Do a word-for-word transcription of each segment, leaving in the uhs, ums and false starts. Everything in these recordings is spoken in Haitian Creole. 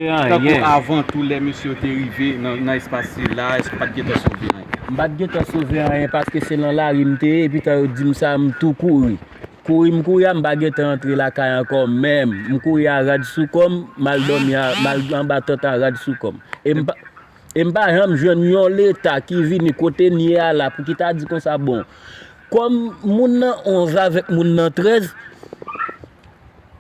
Tankou avan tou, lè mesye yo te rive nan, nan espas sila, èske w pa t gentan sove anyen? M pa t gentan sove anyen paske se nan lari m te ye, epi tan yo di m sa, m tou kouri. Kouri m kouri a, m pa gentan antre lakay ankò menm. M kouri a rad sou kò m, m al dòmi a, m al anba tant a rad sou kò m. E m pa, e m pa janm jwenn yon leta ki vini kote n ye a la pou ki ta di konsa, bon, kòm moun nan onz avèk moun nan trèz,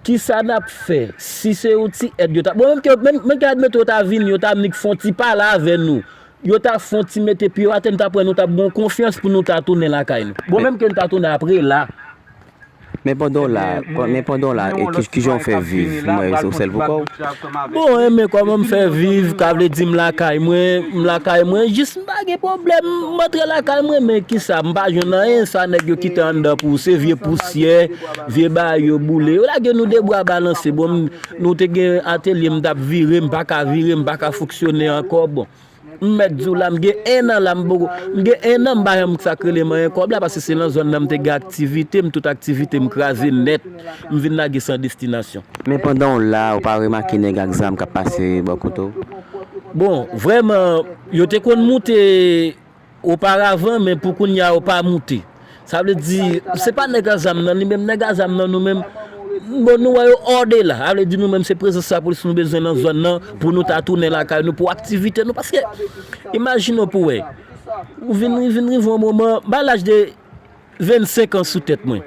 kisa n ap fè? Si se yon ti èd yo ta, bon, menm ke, menm, menm ke admeton yo ta vini, yo ta vini fè yon ti pale avè nou, yo ta fè yon ti mete pye yo atè, nou ta pran, nou ta gen yon konfyans pou nou ta tounen lakay nou. Bon, menm ke nou ta tounen apre la. Men pandan w la, men pandan w la, e ki, kijan w fè viv? Mwen, se ou sèl pou kò w? Bon, enben, kòman m fè viv? Ka vle di m lakay mwen, m lakay mwen, jis m pa gen pwoblèm, m antre lakay mwen, men kisa? M pa jwenn anyen, sa nèg yo kite anndan pou ou, se vye pousyè, vye bagay yo boule. Yo lage nou de bra balanse. Bon, m, nou te gen atelye, m t ap vire, m pa ka vire, m pa ka fonksyone ankò. Bon, m mèt di w la, m gen enn an la, m poko, m gen enn an, m pa janm sa k rele manyen kòb la, paske se nan zòn nan m te gen aktivite, m tout aktivite m kraze nèt, m vin lage san destinasyon. Men pandan w la, ou pa remake nèg ak zam k ap pase bò kote w? Bon, vrèman, yo te konn moute oparavan, men pou kounye a, yo pa moute. Sa vle di, se pa nèg a zam nan, li menm nèg a zam nan, nou menm, bon, nou wè yo hors de là. Sa vle di, nou menm, se prezans lapolis nou bezwen nan zòn nan pou nou ta tounen lakay nou, pou aktivite nou. Paske, imajine w pou wè, ou vin, vin rive yon moman, ba laj de vennsenk an sou tèt mwen.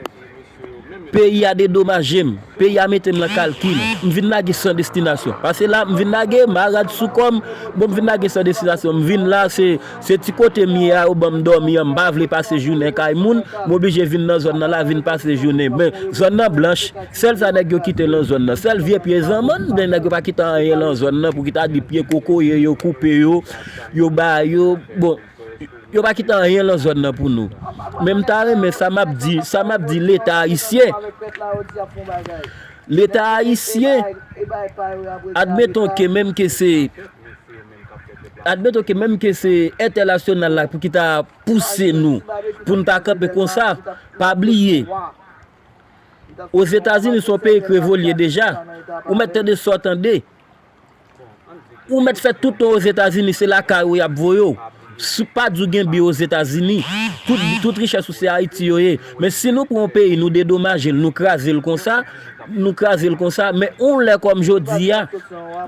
Peyi a dedomaje m. Peyi a mete m nan kalkil. M vin lage san destinasyon. Pase la, m vin lage, m a rad sou kò m. Bon, m vin lage san destinasyon. M vin la, se, se ti kote m ye a, yo ban m dòmi an. M pa vle pase jounen kay moun. M oblije vin nan zòn nan la, vin pase jounen. Men, zòn nan blanch. Sèl sa nèg yo kite lan zòn nan. Sèl vye pye zanmann, men nèg yo pa kite anyen lan zòn nan. Pou ki ta di pye kokoye, yo koupe yo, yo ba yo. Bon, yo pa kite anyen lan zòn nan pou nou. Men m ta renmen sa m ap di, sa m ap di Leta ayisyen. Leta ayisyen, admeton ke menm ke se, admeton ke menm ke se entènasyonal la pou ki ta pouse nou, pou n ta kanpe konsa, pa bliye, Ozetazini se yon peyi k revolye deja. Ou mèt tande sa w tande. Ou mèt fè tout tan Ozetazini, se lakay ou y ap voye w. Si pa di w gen byen Ozetazini, tout, tout richès ou se Ayiti yo ye. Men si nou pran yon peyi, nou dedomaje l, nou kraze l konsa, nou kraze l konsa, men yon lè kòm jodi a,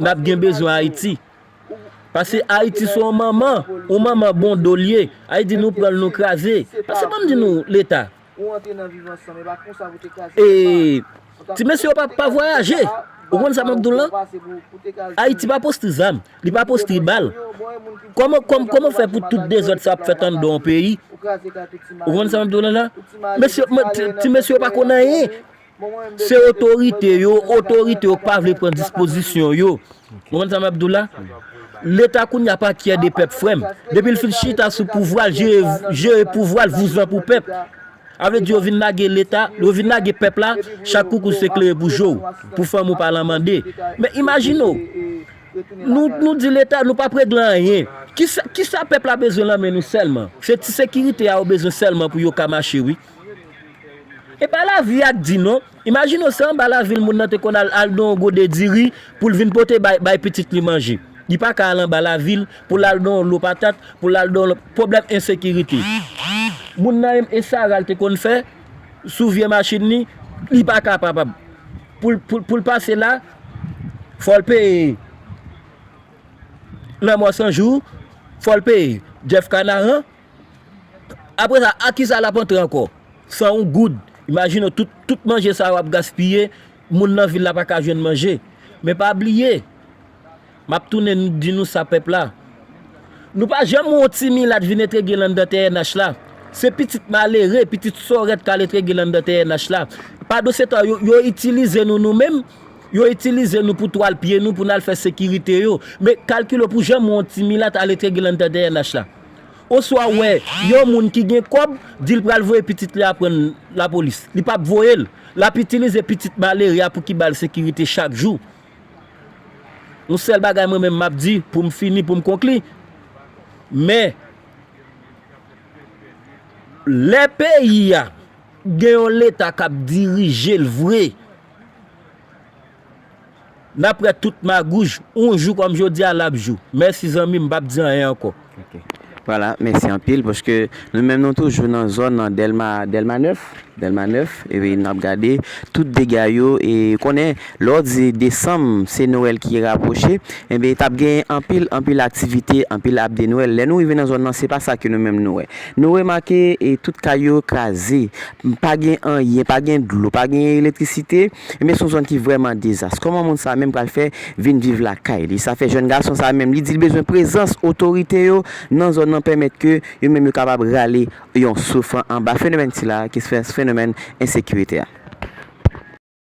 n ap gen bezwen Ayiti. Pase Ayiti se yon manman, yon manman bon do l ye. Ayiti nou pran l, nou kraze. Pase ban m di nou, Leta, Ou antre nan viv ansanm, e pa konsa pou te kraze pèp la. E ti mesye yo pa, pa vwayaje. Ou konn sa m ap di w lan? Ayiti pa poste zam, li pa poste bal. Kòman, kòm, kòman fè pou tout dezòd sa ap fèt anndan yon peyi? Ou konn sa m ap di w lan la? Mesye, ti, ti mesye yo pa konn anyen. Se otorite yo, otorite yo k pa vle pran dispozisyon yo. Ou konn sa m ap di w la? Leta kounye a pa kyè de pèp, frè m. Depi l fin chita sou pouvwa l, jere, jere pouvwa l, vouzan pou pèp. Sa vle di yo vin lage Leta, yo vin lage pèp la, chak koukouch se klere pou je w, pou fanmi w pa lan mande. Men imajine w, nou, nou di Leta, nou p ap regle anyen. Kisa, kisa pèp la bezwen lan men nou sèlman? Se ti sekirite a yo bezwen sèlman pou yo ka mache, wi. E pa lavi a k di non. Imajine w se anba lavil moun nan te konn al, al nan yon gode diri pou l vin pote bay, bay pitit li manje. Li pa ka al anba lavil pou l al nan yon lo patat, pou l al nan yon lo, pwoblèm ensekirite. Moun nan menm e sara l te konn fè sou vye machin li, li pa kapab. Pou l, pou, pou l pase la, fò l peye lanmò san jou, fò l peye Jeff Kanaran. Apre sa, a kisa l ap antre ankò? San yon goud. Imajine w, tout, tout manje sa yo ap gaspiye, moun nan vil la pa ka jwenn manje. Men pa bliye, m ap tounen di nou sa, pèp la. Nou pa janm wè yon ti milat vin etrege l anndan T N H la. Se pitit malere, pitit sòrèt k al etrege l anndan T N H la. Pandan se tan, yo, yo itilize nou, nou menm, yo itilize nou pou twal pye nou, pou n al fè sekirite yo. Men kalkile w pou janm wè yon ti milat al etrege l anndan T N H la. Oswa w wè yon moun ki gen kòb, di l pral voye pitit li aprann lapolis. Li p ap voye l. L ap itilize pitit malere a pou ki ba l sekirite chak jou. Yon sèl bagay mwen menm m ap di, pou m fini, pou m konkli. Men, lè peyi a gen yon Leta k ap dirije l vre, N ap wè tout magouj, yon jou kòm jodi a l ap jou. Mèsi zanmi m, m p ap di anyen ankò. Vwala, mèsi anpil, paske nou menm nou toujou nan zòn nan Dèlma, Dèlma nèf, Dèlma nèf, epi n ap gade tout dega yo, e konnen lè w di desanm se Nwèl ki rapwoche, enben t ap gen anpil, anpil aktivite, anpil abde Nwèl. Lè nou rive nan zòn nan, se pa sa ke nou menm nou wè. Nou remake e tout kay yo kraze, pa gen anyen, pa gen dlo, pa gen elektrisite, enben se yon zòn ki vrèman dezas. Kòman moun sa menm pral fè vin viv lakay li? Sa fè jèn gason sa menm, li di l bezwen prezans otorite yo nan zòn nan, pèmèt ke yo menm yo kapab rale yon souf anba fenomèn sila ki se fenomèn ensekirite a.